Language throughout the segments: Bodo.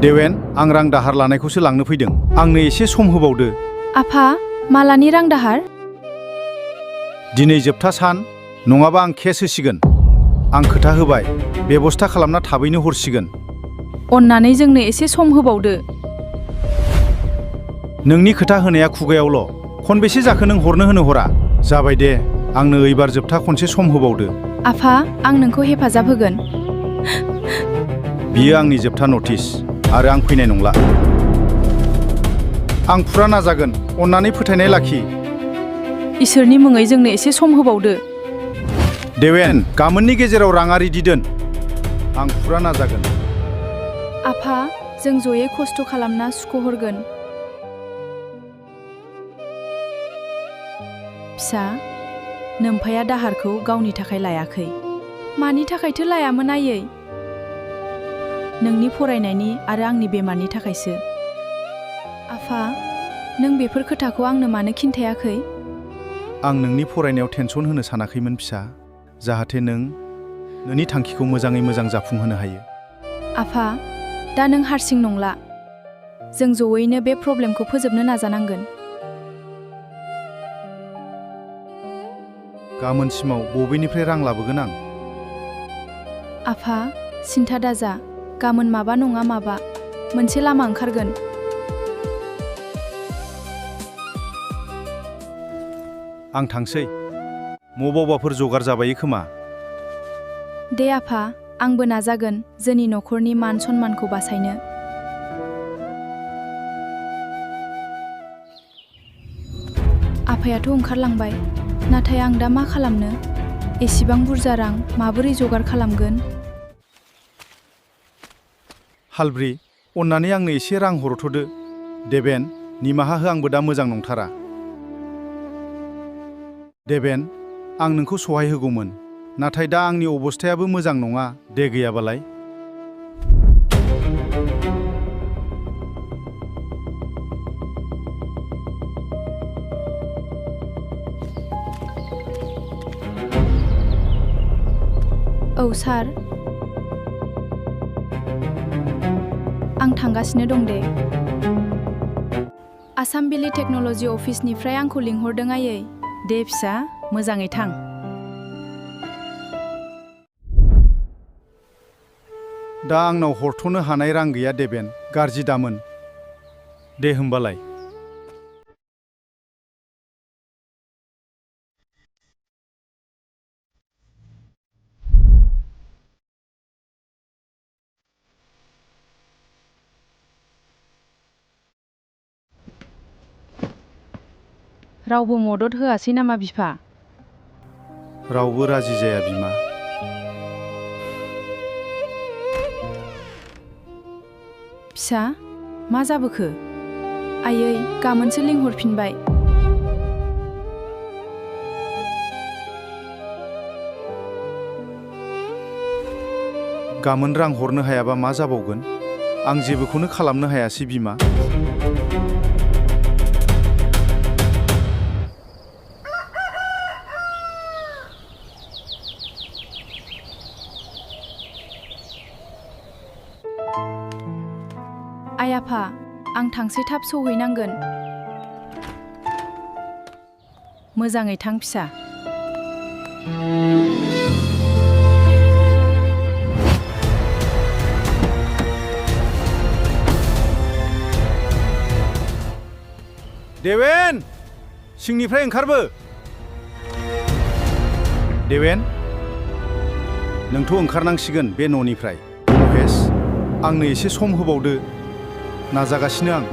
देवेन, आं रां दाहार लानायखौसो लांनो फैदों। आंनो एसे सम होबावदो। आफा, मालानि रां दाहार? दिनै जोबथा सान, नङाबा आं केस होसिगोन। आं खोथा होबाय, बेबस्था खालामना थाबैनो हरसिगोन। अन्नानै जोंनो एसे सम होबावदो। नोंनि खोथा होनाया खुगायावल'। खनबेसे जाखो नों हरनो होनो हरा? जाबाय दे, आंनो एबार जोबथा खनसे सम होबावदो। आफा, आं नोंखौ हेफाजाब होगोन। बियो आंनि जोबथा नटिस, आरो आं फैनाय नंला। आं फुरा नाजागोन, अन्नानै फोथायनाय लाखि। इसोरनि मुङै जोंनो एसे सम होबावदो। देवेन, गामोननि गेजेराव राङा रेडि दोन। आं फुरा नाजागोन। आफा, जों जयै खस्थ' खालामना सुख'हरगोन। फिसा, नोम्फाया दाहारखौ गावनि थाखाय लायाखै। मानि थाखायथो लायामोन आयै? नोंनि फरायनायनि आरो आंनि बेमारनि थाखायसो। आफा, नों बेफोर खोथाखौ आंनो मानो खिन्थायाखै? आं नोंनि फरायनायाव टेनसन होनो सानाखैमोन फिसा, जाहाथे नों नोंनि थांखिखौ मोजाङै मोजां जाफुंहोनो हायो। आफा, दा नों हारसिं नंला। जों जयैनो बे प्रब्लेमखौ फोजोबनो नाजानांगोन। गामोनसिमाव बबेनिफ्राय रां लाबोगोन आं? आफा, सिन्था दाजा। गाबोन माबा नङा माबा मोनसे लामा ओंखारगोन। आं थांसै। मबावबाफोर जगार जाबायो खोमा। दे आफा, आंबो नाजागोन जोंनि न'खरनि मान सन्मानखौ बासायनो। आफायाथ' ओंखारलांबाय, नाथाय आं दा मा खालामनो? एसेबां बुरजा रां माबोरै जगार खालामगोन? हालब्रि, अन्नानै आंनो एसे रां हरथ'दो। देवेन, निमाहा हो, आंबो दा मोजां नंथारा। देवेन, आं नोंखौ सहाय होगौमोन, नाथाय दा आंनि अबस्थायाबो मोजां नङा। दे गैयाबालाय। औ सार, आं थांगासिनो दं दे। आसाम बिलि टेक्न'लजि अफिसनिफ्राय आंखौ लिंहरदों आयै। दे फिसा, मोजाङै थां। दा आंनाव हरथ'नो हानाय रां गैया देवेन, गाज्रि दामोन। दे होमबालाय। रावबो मदद होआसै नामा बिफा? रावबो राजि जाया बिमा। फिसा, मा जाबोखो? आयै, गाबोनसो लिंहरफिनबाय। गाबोन रां हरनो हायाबा मा जाबावगोन? आं जेबोखौनो खालामनो हायासै बिमा। आइ आफा, आं थांसै, थाब सौहैनांगोन। मोजाङै थां फिसा। देवेन, सिंनिफ्राय ओंखारबो। देवेन, नोंथ' ओंखारनांसिगोन बे न'निफ्राय। महेश, आंनो एसे सम होबावदो। नाजागासिनो आं।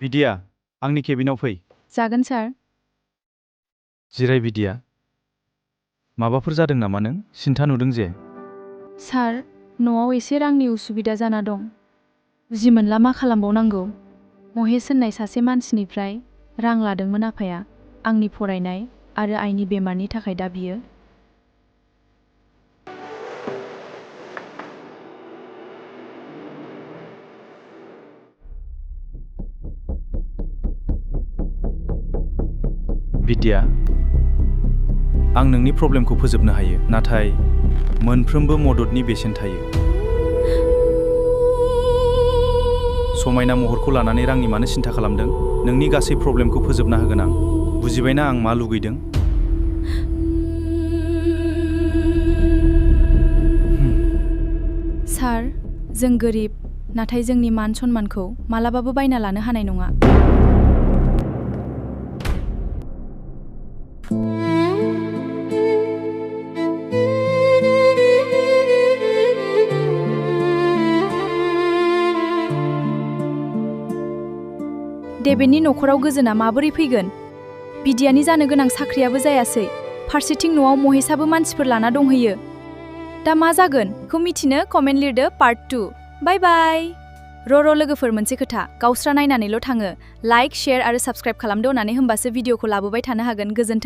बिदिया, आंनि केबिनाव फै। जागोन सार। जिराय बिदिया। माबाफोर जादों नामा नों? सिन्था नुदों जे। सार, न'आव एसे रांनि उसुबिदा जाना दं। बुजि मोनला मा खालामबावनांगौ। महेश होननाय सासे मानसिनिफ्राय रां लादोंमोन आफाया, आंनि फरायनाय आरो आइनि बेमारनि थाखाय। दा बियो बिद्या, आं नोंनि प्रब्लेमखौ फोजोबनो हायो, नाथाय मोनफ्रोमबो मददनि बेसेन थायो। समायना महरखौ लानानै रांनि मानो सिन्था खालामदों? नोंनि गासै प्रब्लेमखौ फोजोबना होगोन आं। बुजिबायना आं मा लुगैदों? सार, जों गोरिब, नाथाय जोंनि मान सन्मानखौ मालाबाबो बायना लानो हानाय नङा। देबेननि नखराव गोजोना माबोरै फैगोन? बिद्यानि जानो गोनां साख्रियाबो जायासै, फारसेथिं न'आव महेशाबो मानसिफोर लाना दंहैयो। दा मा जागोन? बेखौ मिथिनो कमेन्ट लिरदो पार्ट 2। बाय बाय। लोगोफोर, मोनसे खोथा, गावस्रा नायनानैल' थाङो। लाइक, शेयार आरो साबस्क्राइब खालामदो अननानै, होमबासो भिडिअखौ लाबोबाय थानो हागोन। गोजोन्थों।